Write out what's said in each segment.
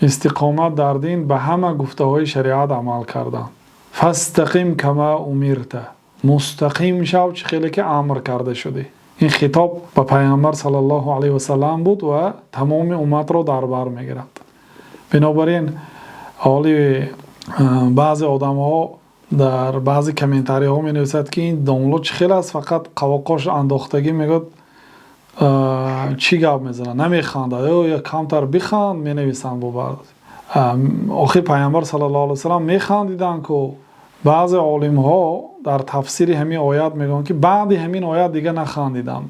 Истиқомат дар дин ба ҳама гуфтаҳои шариат амал кардан. فاستقم كما أمرت, мустақим шав, чӣ хеле ки амр карда шудӣ. Ин хитоб ба Паёмбар саллаллоҳу алайҳи васаллам буд ва тамоми умматро дар бар мегирад. Бинобар ин ҳоли баъзе одамҳо дар баъзе комментариҳо менависад, ки ин домло чӣ хел аст, фақат қавоқош андохтагӣ, мегӯяд, чӣ гап мезанад, намехандад, ё камтар биханд, менависанд. Бо охир Паёмбар саллаллоҳу алайҳи васаллам механдиданд ку. Баъзе олимҳо дар тафсири ҳамин оят мегӯянд, ки баъди ҳамин оят дига нахандиданд.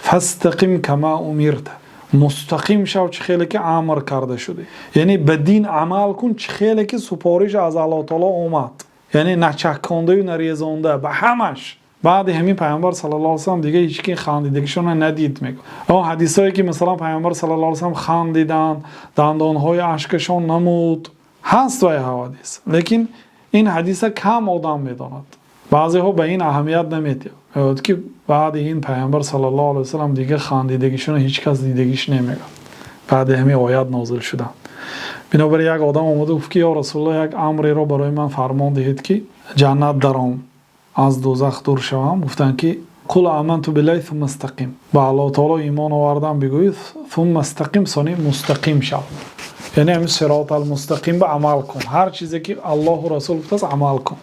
فاستقم كما أمرت, мустақим шав, чӣ хеле ки амр карда шудӣ, яъне ба дин амал кун, чӣ хеле ки супориш аз Аллоҳ таоло омад, яъне начакондаю нарезонда ба ҳамаш. Баъди ҳамин Паёмбар саллаллоҳу алайҳи васаллам дига ҳеҷ ки хандидагишона надид, мегӯ. Он ҳадисое ки, масалан, Паёмбар саллаллоҳу алайҳи васаллам хандиданд, дандонҳои ашкашон намуд, ҳаст вай ҳадис, лекин ин ҳадиса кам одам медонад. Баъзеҳо ба ин аҳамият намедиҳанд, мегӯяд, ки баъди ин Паёмбар саллаллоҳу алайҳи васаллам дига хандидагишона ҳеҷ кас дидагиш намегӯяд, баъди ҳамин оят нозил шуданд. Бинобар як одам омада гуфт, ки ё Расулуллоҳ, як амреро барои ман фармон диҳед, ки ҷаннат даром, аз дӯзах дур шавам. Гуфтанд, ки قل آمنت بالله ثم استقم, ба Аллоҳ таоло имон овардам бигӯед, ثم استقم, сони мустақим шав, яъне ҳамин сироти алмустақим ба амал кун, ҳар чизе ки Аллоҳу Расул гуфтааст, амал кун.